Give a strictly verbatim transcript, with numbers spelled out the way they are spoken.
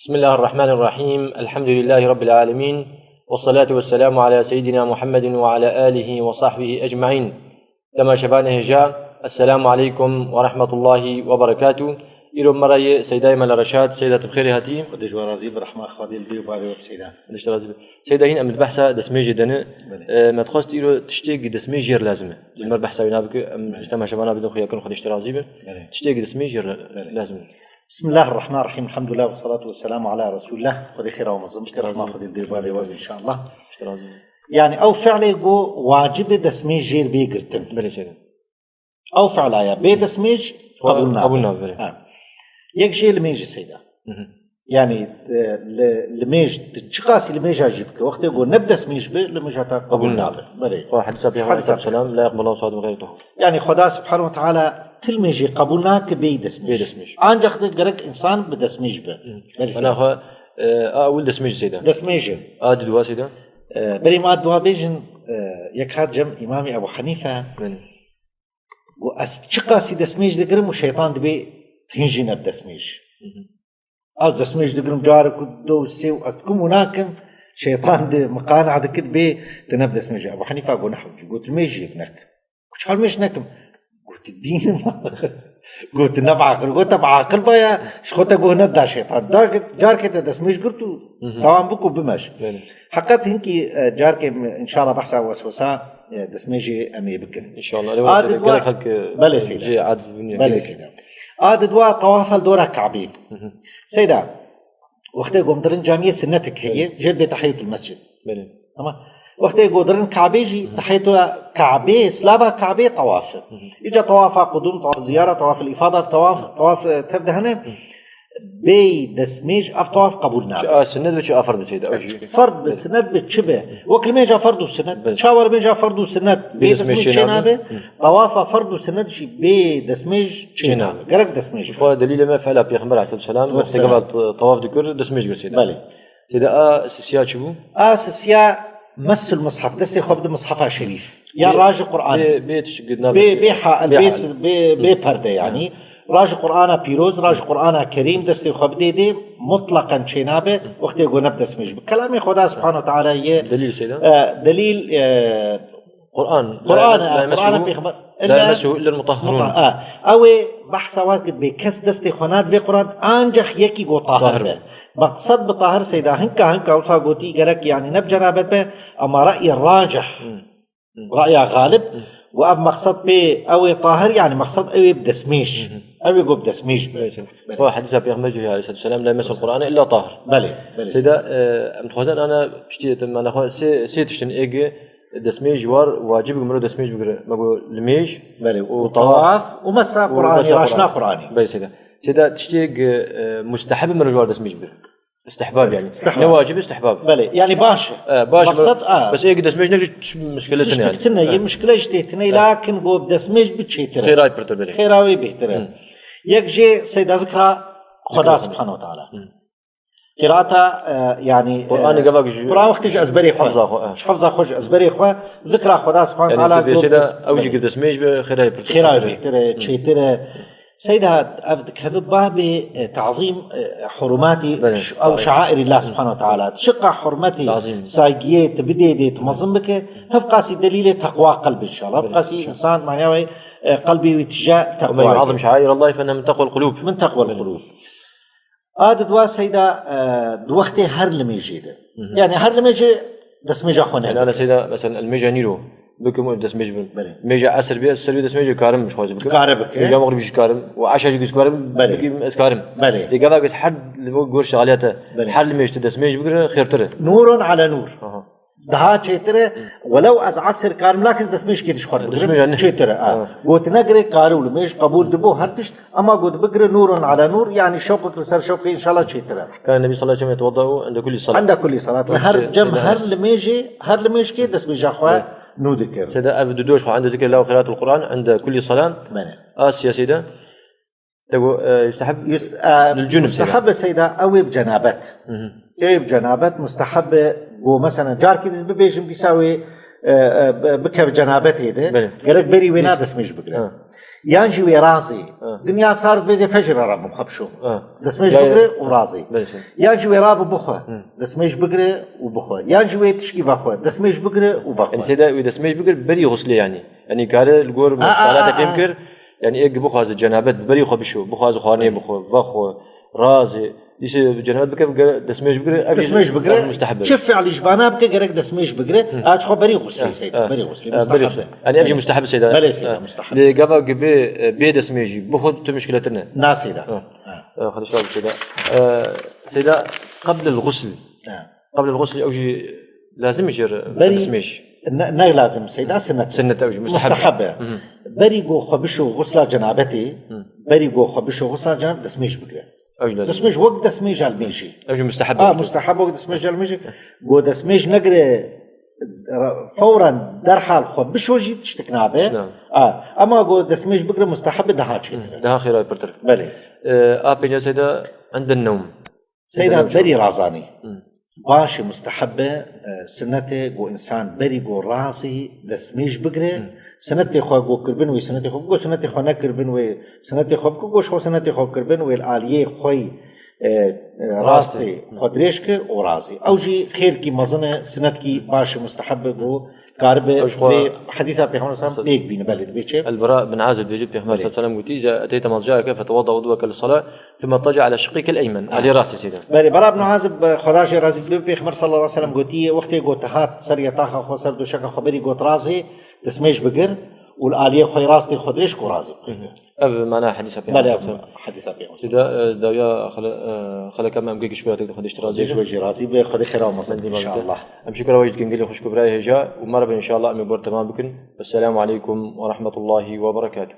بسم الله الرحمن الرحيم. الحمد لله رب العالمين. والصلاة والسلام على سيدنا محمد وعلى آله وصحبه أجمعين. Temaşevanê hêja, Esselamu aleykum ve rahmetullahi ve berekatuh. Îro me re yê Seydayê me li Reşad. Seyda, tu bi xêrê hatî. Xwedê ji we razî be, rehma Xwedê li dê û bavê we bi Seyda. Xwedê ji te razî be. Seyda, hîn em di behsa destmêjê de ne. Belê. E, me dixwest îro tiştê gi destmêj jêr lazim e. Belê. Ji me re behsa wî nabike, em Belê. ji temaşevana bidin xuyakin, Xwedê ji te razî be. Belê. Tiştê gi destmêj jêr Belê. lazim e. Bismillahirrahmanirrahim. Elhamdülillah ve salatu ve selamu ala Resulillah. Xwedê xêra we mezin bike, rehma Xwedê li dê û bavê we be inşallah. Ji te razî be. Yani ew fiilê ku wacib e destmêj jêr bê girtin. Belê Seyda. Ew fiila ya bê destmêj qebûl nabe. Qebûl nabe, belê. Ha. Yek jê limêjê Seyda. Hı hı. Yani, e, li, limêj, tu çiqasî limêja jî bike. Wextê ku ne bi destmêj be, limêja te qebûl Qebûl nabe. nabe. Belê. Xwe hedîsa Pêxember Hadîsa aleyhisselam, Pêxember. "La yeqbalu Allahu salate min gayri tuhur." Yani Xweda subhanahu ve teala ti limêjê qebûl nake bê destmêj. Bê destmêj. Ancak de gerek insan bi destmêj be. Hı. Belê Seyda. Ana xwe, e, a ewil destmêj Seyda. Destmêj e. A diduwa Seyda. E, berî me a diduwa bêjin, e, yek hat cem Îmamê Ebu Hanife. Belê. Got, "Ez çiqasî destmêj digirim û şeytan dibê hîn jî ne bi destmêj. Hı hı. Ez destmêj digirim carek û du û sê û ez dikim û nakim, şeytan di miqana dikir dibê tu ne bi destmêj." Ebu Hanifa got, "Nehu, got limêj jê nekim." Got, "Çar mêj nekim?" Got, "Dînim." Got, "Ne bi aqil." Got, "Te bi aqil ba ya, ji xwe te goh neda şeytan." Carke, carke te destmêj girt û Hı hı. tamam bik û bimeş. Belê. Heqet hinkî, e, carkê me, inşallah behsa weswesa, e, destmêjê em ê bikin. İnşallah. Lê A wele di Seyda, dua gelek xelk, e, Belê Seyda. jê aciz bûn ya Belê gelek. Seyda. A di dua tawafa li dora Kabê. Hı hı. Seyda, wextê gom dirin camiyê sinnetik heye, Belê. jêr bê tehiyetul mescid. Belê. Tamam. Wextê go dirin Kabê jî, Hı hı. tehiyetul Kabê, slava Kabê tawaf. Hı hı. Îca tawafa qudum, tawaf ziyara, tawaf ifada, tawaf, tawaf, e, tev de hene. Hı. Bê destmêj ev tawaf qebûl nabe. Çi a sinnet be, çi a ferd be Seyda, ew jî. Ferd be, sinnet be, çi be. Wek limêja ferd û sinnet. Belê. Çawa limêja ferd û sinnet bê Bê destmêj destmêj çê çê nabe. nabe. Hı. Tawafa ferd û sinnet jî bê destmêj çê Çê nabe. nabe. Gerek destmêj Ji be. xwe delîlê me fiila Pêxember aleyhisselam, Vesselam. wextê gava t-, tawaf dikir, destmêj gir Seyda. Belê. Seyda, a sisiya çi bû? A sisiya messul mushaf, destê xwe bide mushafa şerîf. Ya Bê, rajê Qur'anê. bê, bê tişt gir nabe Bê, Seyda. bê hail, Bê bê hail. s-, bê, bê perde yani. Hı. Rajê Qur'ana pîroz, rajê Qur'ana kerîm, destê xwe bidê dê, mutlaqen çê nabe, wextê ku ne bi destmêj be. Kelamê Xweda subhanahu teala ye, Delîl Seyda? e, delîl, e, Qur'an. Qur'an, La, e, la Qur'ana yamesuhu, pêxember, la illa yamesuhu illa al-mutahharun. muta-, e, ew ê behsa wat kir bê kes destê xwe nadivê Qur'an, ancak yekî ku tahir Tahir be. be. Meqsed bi tahir Seyda hinka, hinka wisa gotî gerek yani ne bi cenabet be, ama ra'yê racih. Hı. Hı. Ra'ya galib, Hı. û ev meqsed pê ew ê tahir, yani meqsed ew ê bi destmêj. Hı hı. Ew ê ku bi destmêj be. Belê. Belê. O hedîsa Pêxember jî aleyhissalatu vesselam, "La yemesul Qur'ane illa tahir." Belê, belê. Seyda, e, em dixwazin ana piştî te me nexwe sê, sê tiştin ê gi destmêj war, wacib e miro destmêj bigire. Me got limêj Belê. û Û tawaf. tawaf û mesa Û Qur'anî, mesa raşna Qur'anî. Qur'anî. Belê Seyda. Seyda tiştê gi, e, musteheb e miro ji war destmêj bigire. Istihbab yani. Istihbab. Ne wacib, istihbab. Belê, yani baş e. E, baş Maksat, mı? a. Bes ê gi destmêj ne tişt muşkile tine yani. Tişt tine, ye muşkile işte tine, lakin go destmêj bi çêtir e. Xêra pirtir belê. Xêra wê bêhtir e. Hı. Yek jê Seyda zikra Xweda Zikra. subhanahu wa ta'ala. Hı. Qiraata, e, yani, Qur'anê e, gava ji Qur'an wextî ji ezberê xwe. Hafza xwe, e. Ji hafza xwe ji ezberê xwe. Zikra Xweda subhanahu wa Yani ta'ala tu bê go Seyda dest-, ew jî belê. gi destmêj be xêra pirtir. Xêra wê bêhtir e, Hı. çêtir e. Seyda, ev dikeve babê, e, tazîm, e, hurumatî Belê, ş-, ew tazîm. şairî Allah subhanahu wa ta'ala. Çiqa hurmetî, Tazîm. saygiyê tu bidê dê, tu mezin bike, hev qasî delîlê teqwa qelb inşallah. Hev Belê, qasî inşallah. insan manya wê, e, qelbî wî tije Ve teqwa men yuazim ye. şair Allah fe min teqwel qulub. Min teqwel Belê. qulub. A di dua Seyda, e, di wextê her limêjê de. Hı hı. Yani her limêjê destmêja xwe Yani nebe. ana Seyda, mesela, el mêja nîro. Bikim û destmêj bim. Belê. Mêja esr bê, esr bê destmêj karim ji xwe bikim. Kare bike. Mêja mexribî jî karim. Û eşa jî karim. Belê. Bikim ez karim. Belê. Lê gava kes her li bo gor şexaliyete, Belê. her li mêj tu destmêj bigire, xêrtir e. Nûrun ala nûr. Aha. Daha çêtir e. Welew ez esr karim, lakin destmêj kê dişxwe Destmêj bigire. yani. Çêtir e. Ha. Ha. Gotine girê kari û li mêj qebûl dibo her tişt. Ama got bigire nûrun ala nûr, yani şewqek li ser şewqê, inşallah çêtir e. Kana Nebi sallallahu aleyhi ve sellem yetevadda inde kulli salat. Inde kulli salat. Her Şey, cem, Seyda her Enes. limêjê, her limêjkê destmêja xwe Evet. nû dikir. Seyda ev du doş xwe inde zikir la qiraatul Qur'an inde kulli salat. Bene. Asiya Seyda. Te got, e, yustehab Yus-, e, lil junub Seyda. mustehab e Seyda, ew ê bi cenabet. Hı hı. Ê bi cenabet mustehab e, go mesela carkî diz bibêjim dîsa wê e, e, bike cenabetê de, Belê. gerek berî wêna Neyse. destmêj bigire. Ha. Yan jî wê razê. Ha. Dinya sar dibêje fecr re rabim xwe bişo. Ha. Destmêj Ya, ya. bigire û razê. Belê, şey. Yan jî wê rabe bixwe. Destmêj bigire û bixwe. Yan jî wê tişkî vexwe. Destmêj bigire û vexwe. Yani seyda wê destmêj bigir berî xuslê yani. Yani kare li gor Ha, ha, salata ha, fêm ha. kir. Yani êk bixwaze cenabet berî xwe bişo. Bixwaze xwarinê bixwe. Vexwe. Razê. Dîse cenabet bike destmêj bigire. Ev Destmêj bigire. Ev musteheb e. Çi fiilî ji vana bike gerek destmêj bigire. Aç xwe berî xuslê Ha, seyda. ha. Berî xuslê. Ha, Musteheb berî e. xuslê. Yani ev jî musteheb e seyda. Belê seyda, Ha. musteheb. Lê gava gibi e, bê destmêjî. Bixwe tu mişkile tine. Na seyda. Ha. E, Xwedê şad seyda. E, Seyda, qebl el-ğusl. Ha. Qebl el-ğusl ew jî lazim jir Berî- destmêj. Ne, ne lazim seyda, sinnet. Sinnet ew jî, mustehab. Mustehab e. Berî ku xwe bişo xusla cenabetê, berî ku xwe bişo xusla cenabetê destmêj bigire. Ew jî lazim. Destmêj wek destmêj elmêjî. Ew jî mustehab. Ha, mustehab wek destmêj elmêjî. Ku destmêj negire fewren derhal xwe bişo jî tiştik nabe. Tişt nabe. Ha, ama ku destmêj bigire mustehab e daha çêtir. Daha xêra pirtir. Belê. E, a pênca seyda, ende newm. Seyda berî razanî. Baş e, musteheb e, e, sinnet e ku insan berî ku razî destmêj bigire. Sinetê xwe ku kirbin wê, sinetê xwe biko, sinetê xwe nekirbin wê, sinetê xwe biko, goş xwe sinetê xwe kirbin wê li aliyê xwe, e, e, rastê xwe dirêj kir û razî. Ew jî xêrkî mezin e, sinetkî baş e, musteheb e ku karibe Ew ji xwe vê hedîsa Pêxember sallam pêk bîne, belê dibê çi? El-Bara bin Azib dibêje, Pêxember sallallahu aleyhi ve sellem gotiye, "Iza eteyte madca'eke fetevada udweke lis-sala, thumma taci ala şıqqike el-eymen." Aliyê rastê seyda. Belê, Bara bin Azib, Xweda jê razî be, Pêxember sallallahu aleyhi ve sellem gotiye, wextê got hat ser yataxa xwe, ser doşeka xwe berî got razê, destmêj bigir û li aliyê xwe rastê xwe dirêj ku razî. Ev mana hedîsa Pêxember Belê, sallallahu aleyhi ve sellem. Hedîsa Pêxember. Seyda, e, dawiya xele-, e, xeleka me em gê gişkura tek xwe dişt razî. Xwedê ji we jî razî be, Xwedê xêra we mezin, inşallah. Em şukura we jî dikin gelê xwişk û birayê hêja û merive inşallah em ê bor temam bikin. Esselamu aleykum ve rahmetullahi ve berekatuh.